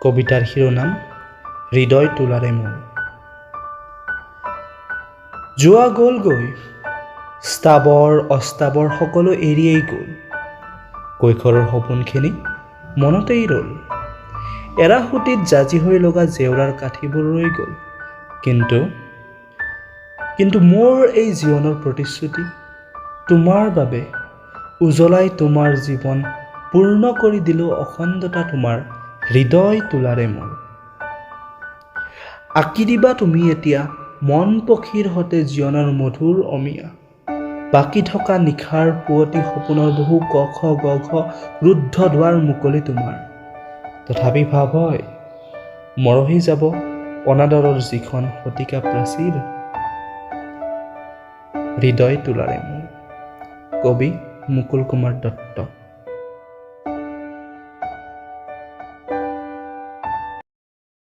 কবিতাৰ শিৰোনাম হৃদয় তোলাৰে মোৰ। যোৱা গ'লগৈ, স্থাৱৰ অস্থাৱৰ সকলো এৰিয়েই গ'ল। কৈশোৰৰ সপোনখিনি মনতেই ৰ'ল। এৰাসুঁতিত জাঁজি হৈ লগা জেওৰাৰ কাঠিবোৰ ৰৈ গ'ল। কিন্তু কিন্তু মোৰ এই জীৱনৰ প্ৰতিশ্ৰুতি তোমাৰ বাবে উজ্বলাই তোমাৰ জীৱন পূৰ্ণ কৰি দিলোঁ অখণ্ডতা তোমাৰ হৃদয় তোলাৰে মোৰ। আঁকি দিবা তুমি এতিয়া মন পক্ষীৰ সতে জীৱনৰ মধুৰ অমিয়া। বাকী থকা নিশাৰ পুৱতি সপোনৰ বহু ক খ গ ঘ ৰুদ্ধ দুৱাৰ মুকলি তোমাৰ। তথাপি ভাৱ হয় মৰহি যাব অনাদৰৰ যিখন শতিকা প্ৰাচীৰ। হৃদয় তোলাৰে মোৰ। কবি মুকুল কুমাৰ দত্ত।